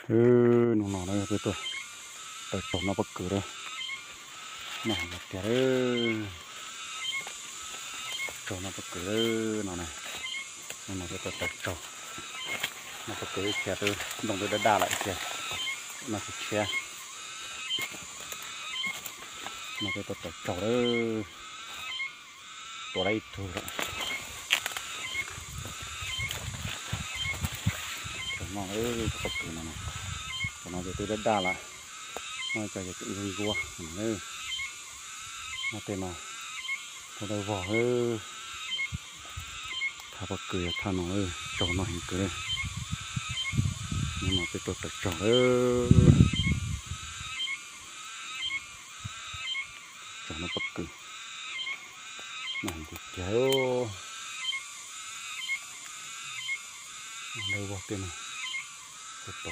Hnub no peb tuaj taws tsaug noj pob kws lawm. Noj heev tiag tiag lawm. Tsaug noj pob kws lawm no na. Hnub no peb tuaj taws tsaug noj pob kws ib txhia twb ntoo twb daj daj lawm ib txhia noj tshiab tshiab. No peb tuaj taws tsaug lawm. Tua lawm ib tug lawm. Tsaug noj lawm pob kws no na. Tam no ces twb daj daj lawm. Noj cov ces tseem ntsuab ntsuab no na. Noj tej no tau dawb vog. Thaj pob kws yog thaj no, tsaug noj heev kawg li. Hnub no peb tuaj taws tsaug lawm. Tsaug noj pob kws, noj heev tiag tiag. Dawb vog tej no, tau tau.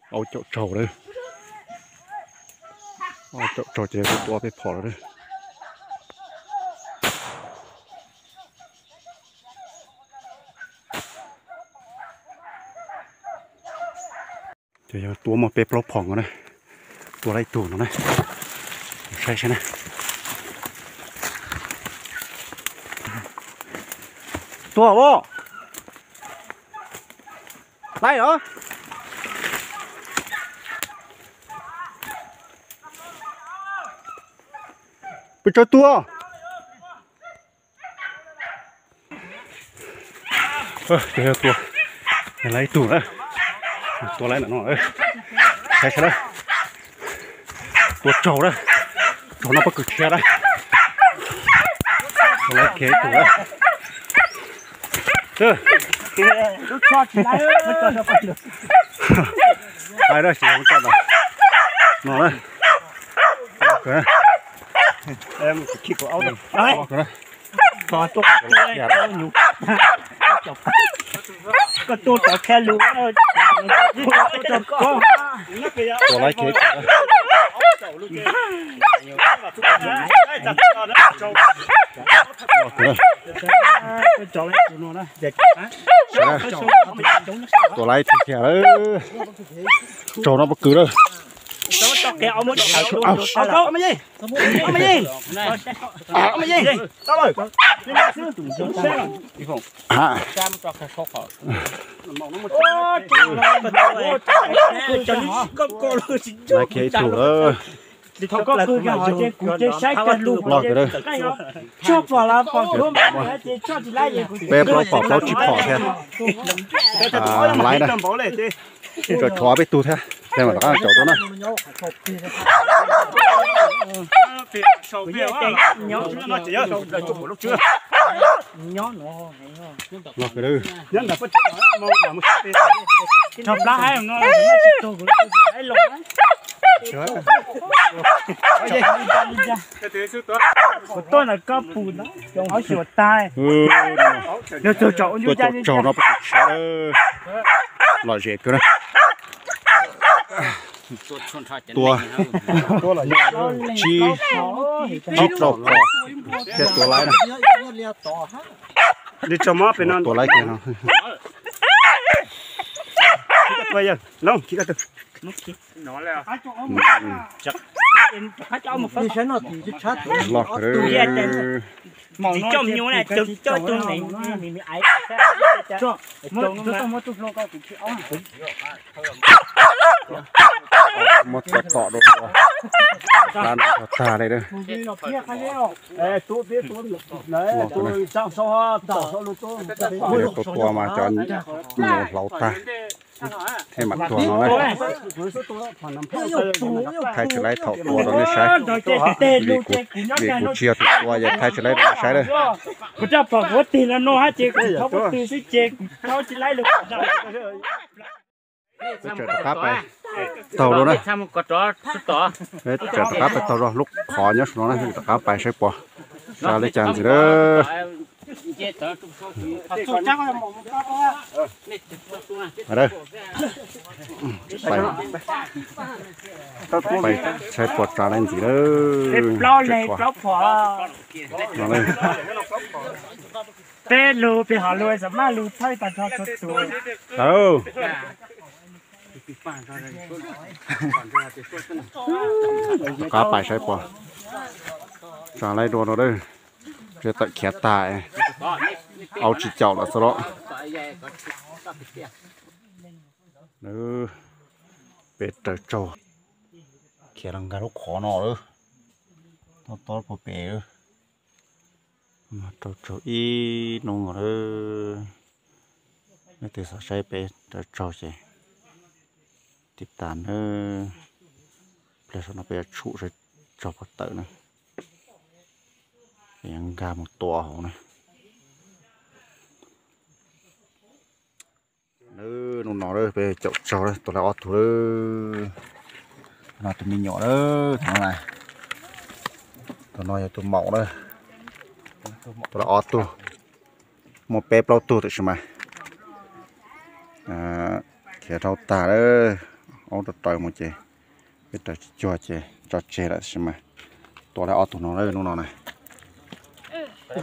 Ob caum tsaug lawm. Ob caum tsaug ces tua ob peb phom lawm. Ces yog tua muaj peb plaub phom no na. Tua lawm ib tug no na. Saib saib na. Tua os. Laib os. Pes tsawg tua? Tua, laib ib tug na. Tua laib ntawm no. Saib saib na. Tua tsaug na. Tsaug noj pob kws tshiab na. Tua laib kiag ib tug na. Laib na, tsis yog ntawm no na. Koj tuaj rov qab lus. Tua laib kiag. Tua laib kiag lawm. Tsaug noj pob kws lawm. Laib kiag ib tug lawm. Loj kiag lawm. Peb plaub phom plaub tsib phom thiab. Laib na. Tseem tshuav peb tug thiab, ces mam rov qab caum dua na. Los kawg. Tso plab haib no, tsis tug kuv tsis haib los. Kuv tuaj ntawm koj pum ntawd, ob xyuas tag. Yog tug tsom ua ncuj ncaj tsaug no peb tus tshiab lawm. Lom zem kawg na. Tua tsib, tsib rau phom thiab tua laib na. Tua laib kiag no. Loj kawg. Muab tom tom rau, tag li lawm. Tua tua mas cov nyuam hlauv tag thiaj mam tua no na. Thaij tsis laib thaum tua rau nej saib. Vim kuv tsis yog tus tua, yog thaij tsis laib rau nej saib lawm. Kuv raj pom kuv tig los no hab ces kuv thov kuv tig xwb ces kuv thov tsis laib lawm. Peb tseem rov qab pais taug lawm na. Peb tseem rov qab pais taug zog lub qhov nyob saum no na, rov qab pais saib puas sab li cas ntxiv lawm. Pais saib puas tsav leej ntxiv lawm. Peb lug peb ho lug xam maj lug thawj tag nrho txhua tus. Rov qab pais saib puas tsav leej dua no lawm. Peb tawm khiav tag, aub tsis caum lawm xwb los. Peb raws tsaug, khiav los nkag lub qhov no lawm. Tob tob puag pem lawm. Raws tsaug ib hnub no lawm. Leej twg xav saib peb raws tsaug ces tiv tas nawb. Pliag saum no peb yuav tshum saib tsaug puas tawm na. Peb yuav nkag mus tua hauv na. Hnub no peb caum tsaug lawm, tua lawm ob tug lawm. No tus me nyuam lawm, tus no na, tus no yog tus maum lawm. Tua lawm ob tug, muaj peb plaub tug tiam sis mas khiav dhau tag lawm, aub raws mus ces peb raws tsis cuag ces tso tseg lawm tiam sis mas tua lawm ob tug no lawm hnub no na. Cov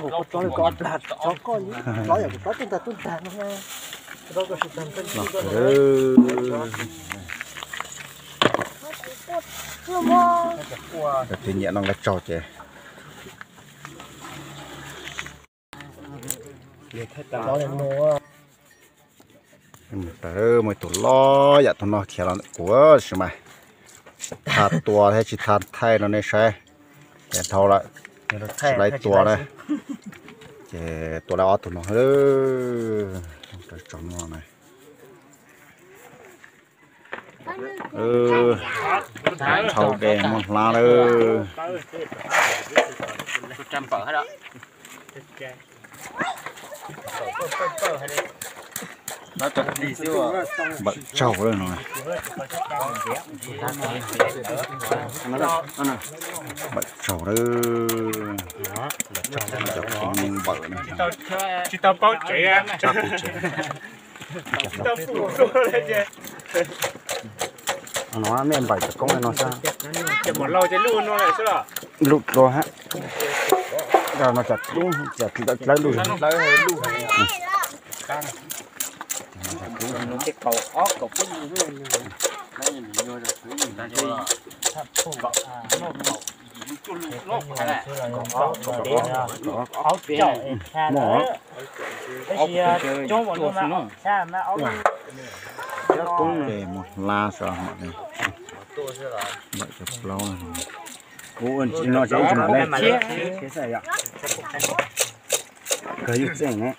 twg nyiam no nkag tsaug ces. Muaj ib tug loj yam tus no khiav los ntawm kuv tiam sis mas tsis tha tua thiab tsis tha thaij no nej saib. Khiav dhau lawm, tsis laib tua na. Ces tua lawm ob tug no. Tshau dej muaj hlab lawm. Npawm tsaug lawm no. Npawm tsaug lawm. Cov khoom npawm no. Tsis tau paub tsev. Tsis tau pum. No nej npawm cov koob no xwb. Luj dlua hab. No cas dlub, cas dlawb luj. Muaj. Cov koob muaj hlab sov mam li npawm cov plaub. Kuv ua tsis no ces ib tsis mam li. Kawg yeej txeej ne.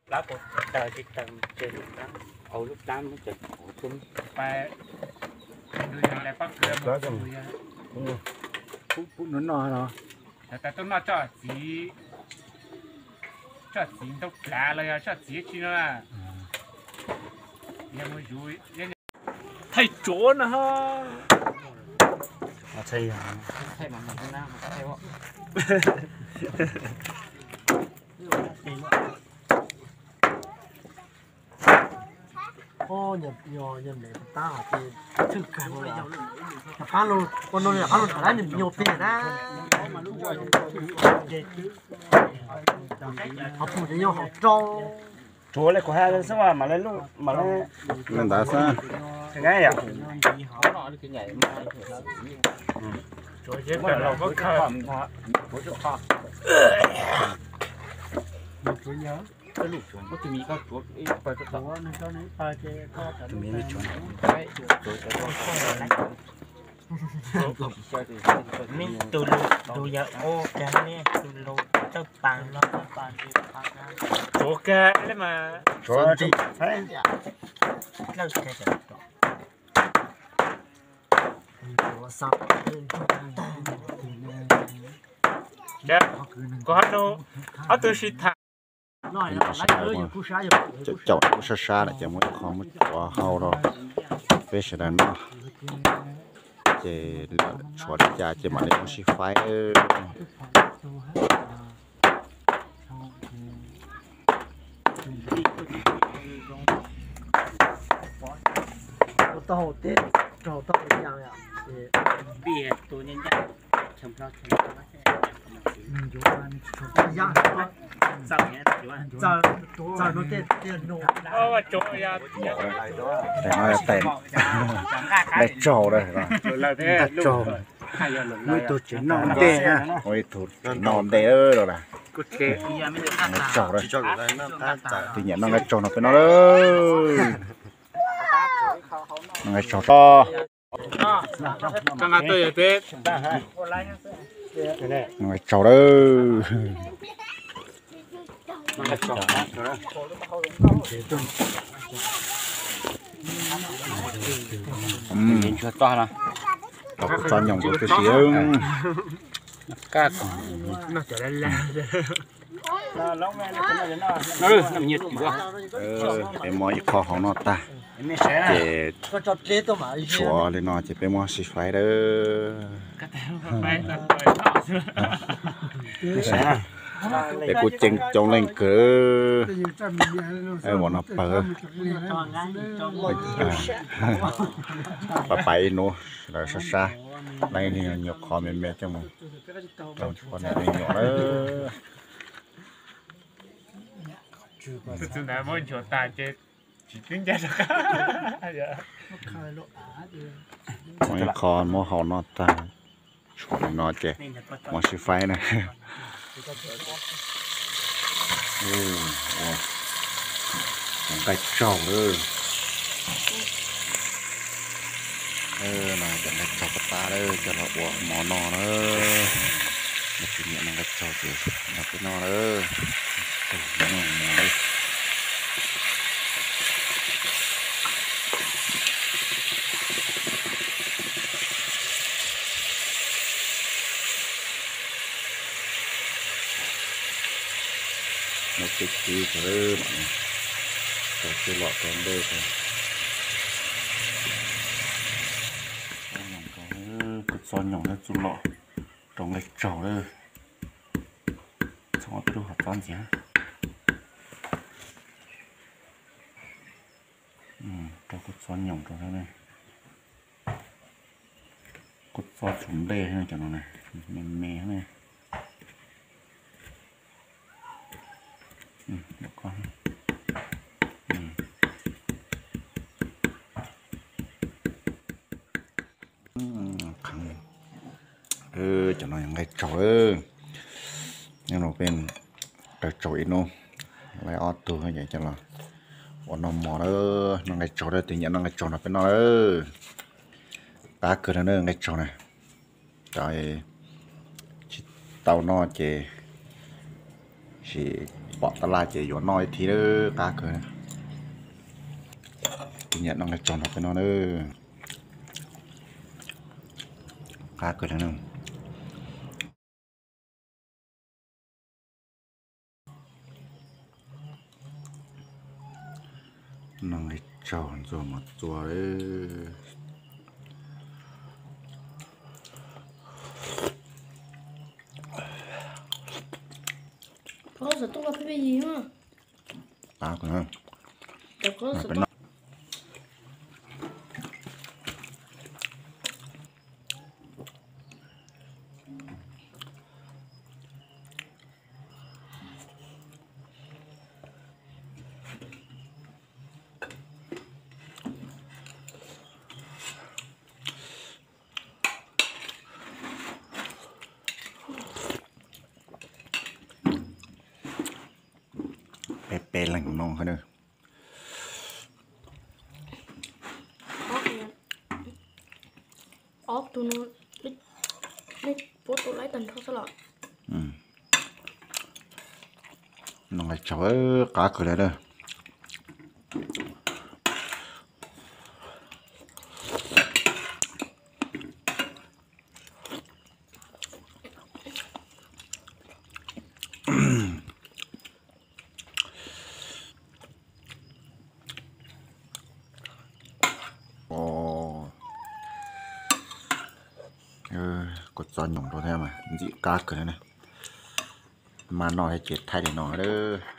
Plab puas tawg tsis tawg, au lub plab muab cov qhuav tuaj. Pub nuav noj no. Tawm tuaj noj tsob txiv, tsob txiv ntau plav los yog tsob txiv tsi no na. Yog mus yuv thaij tsuav no. Tab ua no yog qab lug tham lab nws nyuag plig na. Qhov pug ces yog hom rau. Tsuav le kuv has le xwb mas mam le, mam le. Le ntawd xwb. Tseem yom. Mej tus lug tus yawg ua kag, mej tus lug tawg paas no tawg paas. Tsuav kag le mas. Tsuav tsis dlawb kag. Kuv hab nug ob tug sib tham. Peb noj sab lawm, caum caum kuj sab sab lawm ces muab ib qho muab tsuav hau rau peb sawv daws noj. Ces lawv tshuav li cas ces mam li ua sib faib. Tais no yog tais nqaij tsaug, nqaij tsaug, muaj ib tug tseem noj ntej, muaj ib tug tseem noj ntej lawm. Nqaij tsaug, tus nyiam noj nqaij tsaug no peb noj lawm. Noj nqaij tsaug, noj nqaij tsaug lawm. Tau kuv txob nyoos rau tib si. Peb muab ib qho hauv no tag ces tshuav li no ces peb muab sib faib lawm. Peb kuj ceeb coob leej kawg, ua no pawg. Pab pais ib hnub lawv sab sab, leej nyuag qho me me coj mus rau me nyuam lawm. Muab ib qho muab hau no tag, tshuav li no ces muab sib faib na. Cov nqaij tsaug lawm. No cov nqaij tsaug pab tab lawm coj los ua mov noj na. Yog tsis nyiam noj nqaij tsaug ces nrog peb noj lawm. Muab tib tib rau, rau txuj lom rau ntej rau. Kuj txob nyoos thiab txuj lom rau nqaij tsaug lawm. Txhob ob peb lub hom txob ntxiv. Rau kuj txob nyoos rau ne. Kuj txob tsuas nplej cov no ne, me me ne. Cov no yog nqaij tsaug lawm. Nyob no peb nqaij tsaug ib hnub, lawv ob tug ces coj los ua noj mov lawm. Noj nqaij tsaug lawm, tus nyiam noj nqaij tsaug no peb noj lawm. Qab kawg no na nqaij tsaug na. Cov tsis tau noj ces sim pom tab laj ces yuav noj ib thib lawm, qab kawg. Tus nyiam noj nqaij tsaug no peb noj lawm. Qab kawg li na. Noj nqaij tsaug ntxuag mov txua. Peb peb leeg no na. Ob tug no, puab tau laib tag nrho xwb los. Noj nqaij tsaug qab kawg li na. Kuv txo nyoos rau thiab mas ntxim qab kawg na. Mas noj thiab ces thaij li no lawm.